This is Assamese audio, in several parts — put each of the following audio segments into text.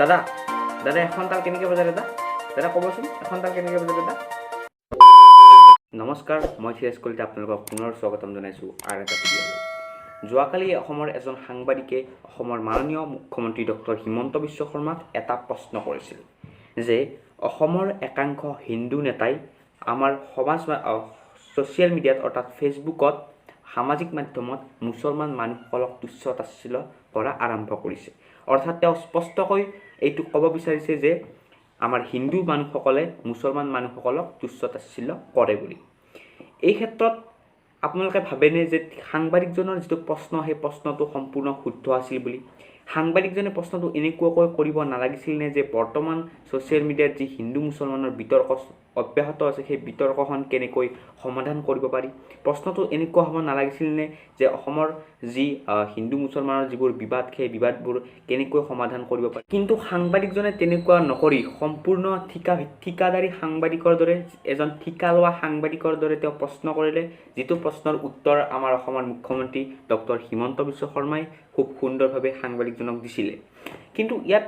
দাদা দাদা এখন তাল কেনেকৈ বজায়? দাদা দাদা ক'বচোন, এখন তাল কেনেকৈ বজায় দাদা? নমস্কাৰ, মই ধীৰাজ কলিতা, আপোনালোকক পুনৰ স্বাগতম জনাইছোঁ আৰু এটা ভিডিঅ'লৈ। যোৱাকালি অসমৰ এজন সাংবাদিকে অসমৰ মাননীয় মুখ্যমন্ত্ৰী ডক্টৰ হিমন্ত বিশ্ব শৰ্মাক এটা প্ৰশ্ন কৰিছিল যে অসমৰ একাংশ হিন্দু নেতাই আমাৰ সমাজ ছ'চিয়েল মিডিয়াত, অৰ্থাৎ ফেচবুকত, সামাজিক মাধ্যমত মুছলমান মানুহসকলক তুচ্ছ তাচ্ছিল্য কৰা আৰম্ভ কৰিছে। অৰ্থাৎ তেওঁ স্পষ্টকৈ এইটো ক'ব বিচাৰিছে যে আমাৰ হিন্দু মানুহসকলে মুছলমান মানুহসকলক তুচ্ছ তাচ্ছিল্য কৰে বুলি। এই ক্ষেত্ৰত আপোনালোকে ভাবেনে যে সাংবাদিকজনৰ যিটো প্ৰশ্ন, সেই প্ৰশ্নটো সম্পূৰ্ণ শুদ্ধ আছিল বুলি? সাংবাদিকজনে প্ৰশ্নটো এনেকুৱাকৈ কৰিব নালাগিছিল নে যে বৰ্তমান ছ'চিয়েল মিডিয়াত যি হিন্দু মুছলমানৰ বিতৰ্ক অব্যাহত আছে, সেই বিতৰ্কখন কেনেকৈ সমাধান কৰিব পাৰি? প্ৰশ্নটো এনেকুৱা হ'ব নালাগিছিল নে যে অসমৰ যি হিন্দু মুছলমানৰ যিবোৰ বিবাদ, সেই বিবাদবোৰ কেনেকৈ সমাধান কৰিব পাৰি? কিন্তু সাংবাদিকজনে তেনেকুৱা নকৰি সম্পূৰ্ণ ঠিকাদাৰী সাংবাদিকৰ দৰে, এজন ঠিকা লোৱা সাংবাদিকৰ দৰে তেওঁ প্ৰশ্ন কৰিলে, যিটো প্ৰশ্নৰ উত্তৰ আমাৰ অসমৰ মুখ্যমন্ত্ৰী ডক্টৰ হিমন্ত বিশ্ব শৰ্মাই খুব সুন্দৰভাৱে সাংবাদিকজনক দিছিলে। কিন্তু ইয়াত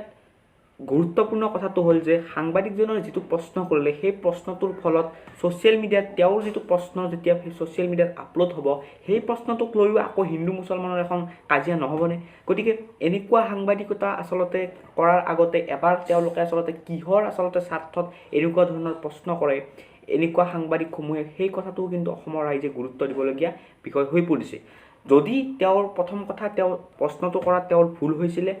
গুৰুত্বপূৰ্ণ কথাটো হ'ল যে সাংবাদিকজনৰ যিটো প্ৰশ্ন কৰিলে, সেই প্ৰশ্নটোৰ ফলত ছ'চিয়েল মিডিয়াত তেওঁৰ যিটো প্ৰশ্ন যেতিয়া ছ'চিয়েল মিডিয়াত আপলোড হ'ব, সেই প্ৰশ্নটোক লৈও আকৌ হিন্দু মুছলমানৰ এখন কাজিয়া নহ'বনে? গতিকে এনেকুৱা সাংবাদিকতা আচলতে কৰাৰ আগতে এবাৰ তেওঁলোকে আচলতে কিহৰ আচলতে স্বাৰ্থত এনেকুৱা ধৰণৰ প্ৰশ্ন কৰে এনেকুৱা সাংবাদিকসমূহে, সেই কথাটোও কিন্তু অসমৰ ৰাইজে গুৰুত্ব দিবলগীয়া বিষয় হৈ পৰিছে। যদি তেওঁৰ প্ৰথম কথা, তেওঁ প্ৰশ্নটো কৰাত তেওঁৰ ভুল হৈছিলে,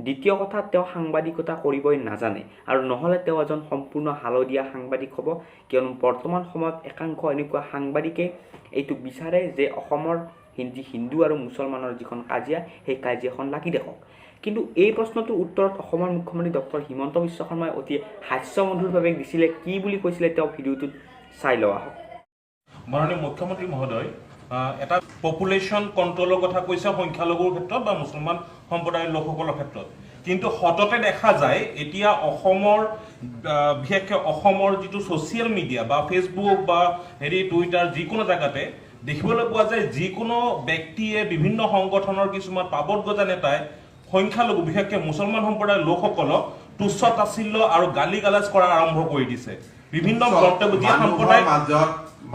দ্বিতীয় কথা তেওঁ সাংবাদিকতা কৰিবই নাজানে, আৰু নহ'লে তেওঁ এজন সম্পূৰ্ণ হালধীয়া সাংবাদিক হ'ব। কিয়নো বৰ্তমান সময়ত একাংশ এনেকুৱা সাংবাদিকে এইটো বিচাৰে যে অসমৰ হিন্দু আৰু মুছলমানৰ যিখন কাজিয়া, সেই কাজিয়াখন লাগি থাকক। কিন্তু এই প্ৰশ্নটোৰ উত্তৰত অসমৰ মুখ্যমন্ত্ৰী ডক্টৰ হিমন্ত বিশ্ব শৰ্মাই অতি হাস্যমধুৰভাৱে দিছিলে। কি বুলি কৈছিলে তেওঁ, ভিডিঅ'টোত চাই লোৱা হওক। মাননীয় মুখ্যমন্ত্ৰী মহোদয়, এটা পপুলেশ্যন কণ্ট্ৰলৰ কথা কৈছে সংখ্যালঘুৰ ক্ষেত্ৰত বা মুছলমান সম্প্ৰদায়ৰ লোকসকলৰ ক্ষেত্ৰত, কিন্তু সততে দেখা যায় এতিয়া অসমৰ, বিশেষকৈ অসমৰ যিটো ছ'চিয়েল মিডিয়া বা ফেচবুক বা হেৰি টুইটাৰ, যিকোনো জেগাতে দেখিবলৈ পোৱা যায় যিকোনো ব্যক্তিয়ে, বিভিন্ন সংগঠনৰ কিছুমান পাবত গজা নেতাই সংখ্যালঘু, বিশেষকৈ মুছলমান সম্প্ৰদায়ৰ লোকসকলক তুচ্ছ তাচ্ছিল্য আৰু গালি গালাজ কৰা আৰম্ভ কৰি দিছে। বিভিন্ন বক্তব্য যি সাম্প্ৰদায়িক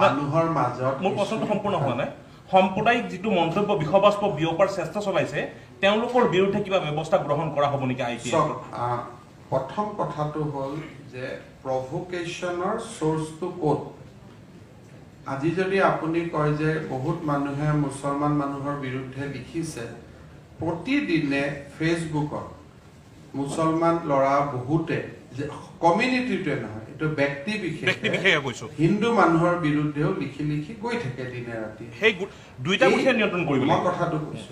মানুহৰ মাজত মোৰ প্ৰশ্নটো সম্পূৰ্ণ হোৱা নাই। সাম্প্ৰদায়িক যিটো মন্তব্য, বিষবাষ্প বিয়পাৰ চেষ্টা চলাইছে, তেওঁলোকৰ বিৰুদ্ধে কিবা ব্যৱস্থা গ্ৰহণ কৰা হ'ব নেকি আই পি? চাওক, প্ৰথম কথাটো হ'ল যে প্ৰভোকেশ্যনৰ চ'ৰ্চটো ক'ত? আজি যদি আপুনি কয় যে বহুত মানুহে মুছলমান মানুহৰ বিৰুদ্ধে লিখিছে, প্ৰতিদিনে ফেচবুকত মুছলমান ল'ৰা বহুতে, কমিউনিটিটোৱে নহয়, এইটো ব্যক্তি ব্যক্তি বিশেষে বিশেষে কৈছো, হিন্দু মানুহৰ বিৰুদ্ধেও লিখি লিখি গৈ থাকে দিনে ৰাতি। সেই দুইটা গোটে নিয়ন্ত্ৰণ কৰিব মই লাগিব। কথাটো কৈছো,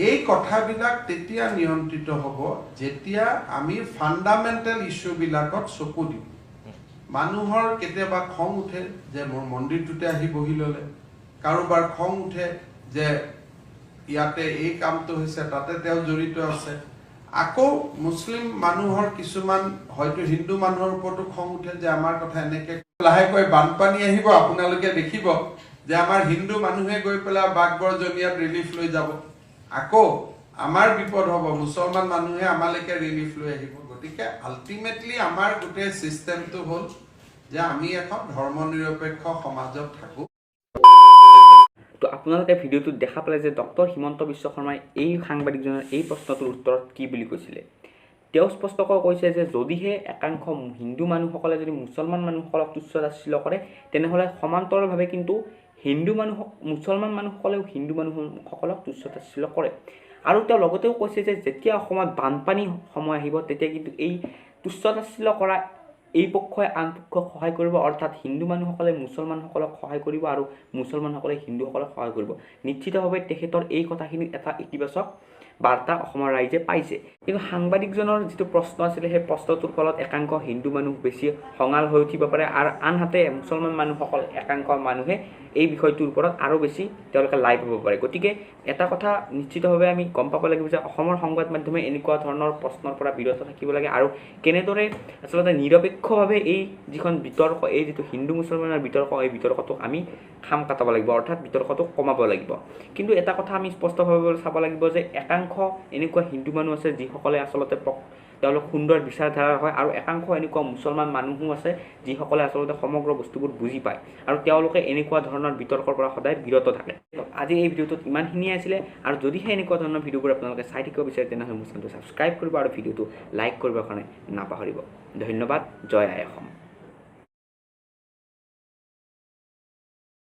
এই কথাবিলাক তেতিয়া নিয়ন্ত্ৰিত হ'ব যেতিয়া আমি ফাণ্ডামেণ্টেল ইছ্যুবিলাকত চকু দিম। মানুহৰ কেতিয়াবা খং উঠে যে মোৰ মন্দিৰটোতে আহি বহি ল'লে, কাৰোবাৰ খং উঠে যে ইয়াতে এই কামটো হৈছে, তাতে তেওঁ জড়িত আছে। আকৌ মুছলিম মানুহৰ কিছুমান হয়তো হিন্দু মানুহৰ ওপৰতো খং উঠে যে আমাৰ কথা এনেকে। লাহেকৈ বানপানী আহিব, আপোনালোকে দেখিব যে আমাৰ হিন্দু মানুহে গৈ পেলাই বাঘবৰ জনিয়াত ৰিলিফ লৈ যাব। আকৌ আমাৰ বিপদ হ'ব, মুছলমান মানুহে আমালৈকে ৰিলিফ লৈ আহিব। গতিকে আল্টিমেটলি আমাৰ গোটেই চিষ্টেমটো হ'ল যে আমি এখন ধৰ্ম নিৰপেক্ষ সমাজত থাকোঁ। তো আপোনালোকে ভিডিঅ'টোত দেখা পালে যে ডক্টৰ হিমন্ত বিশ্ব শৰ্মাই এই সাংবাদিকজনৰ এই প্ৰশ্নটোৰ উত্তৰত কি বুলি কৈছিলে। তেওঁ স্পষ্টকৈ কৈছে যে যদিহে একাংশ হিন্দু মানুহসকলে যদি মুছলমান মানুহসকলক তুচ্ছ তাচ্ছিল্য কৰে, তেনেহ'লে সমান্তৰালভাৱে কিন্তু হিন্দু মানুহ মুছলমান মানুহসকলেও হিন্দু মানুহসকলক তুচ্ছ তাচ্ছিল্য কৰে। আৰু তেওঁ লগতেও কৈছে যে যেতিয়া অসমত বানপানী সময় আহিব, তেতিয়া কিন্তু এই তুচ্ছ তাচ্ছিল্য কৰা এই পক্ষই আন পক্ষক সহায় কৰিব, অৰ্থাৎ হিন্দু মানুহসকলে মুছলমানসকলক সহায় কৰিব আৰু মুছলমানসকলে হিন্দুসকলক সহায় কৰিব। নিশ্চিতভাৱে তেখেতৰ এই কথাখিনিত এটা ইতিবাচক বাৰ্তা অসমৰ ৰাইজে পাইছে। কিন্তু সাংবাদিকজনৰ যিটো প্ৰশ্ন আছিলে, সেই প্ৰশ্নটোৰ ফলত একাংশ হিন্দু মানুহ বেছি খঙাল হৈ উঠিব পাৰে আৰু আনহাতে মুছলমান মানুহসকল, একাংশ মানুহে এই বিষয়টোৰ ওপৰত আৰু বেছি তেওঁলোকে লাইভ হ'ব পাৰে। গতিকে এটা কথা নিশ্চিতভাৱে আমি গম পাব লাগিব যে অসমৰ সংবাদ মাধ্যমে এনেকুৱা ধৰণৰ প্ৰশ্নৰ পৰা বিৰত থাকিব লাগে আৰু কেনেদৰে আচলতে নিৰপেক্ষভাৱে এই যিখন বিতৰ্ক, এই যিটো হিন্দু মুছলমানৰ বিতৰ্ক, এই বিতৰ্কটোক আমি খাম কাটাব লাগিব, অৰ্থাৎ বিতৰ্কটোক কমাব লাগিব। কিন্তু এটা কথা আমি স্পষ্টভাৱে চাব লাগিব যে একাংশ একাংশ এনেকুৱা হিন্দু মানুহ আছে যিসকলে আচলতে তেওঁলোক সুন্দৰ বিচাৰধাৰাৰ হয়, আৰু একাংশ এনেকুৱা মুছলমান মানুহো আছে যিসকলে আচলতে সমগ্ৰ বস্তুবোৰ বুজি পায় আৰু তেওঁলোকে এনেকুৱা ধৰণৰ বিতৰ্কৰ পৰা সদায় বিৰত থাকে। আজি এই ভিডিঅ'টোত ইমানখিনিয়ে আছিলে, আৰু যদিহে এনেকুৱা ধৰণৰ ভিডিঅ'বোৰ আপোনালোকে চাই থাকিব বিচাৰে তেনেহ'লে মোৰ চেনেলটো ছাবস্ক্ৰাইব কৰিব আৰু ভিডিঅ'টো লাইক কৰিবৰ কাৰণে নাপাহৰিব। ধন্যবাদ। জয় আই অসম।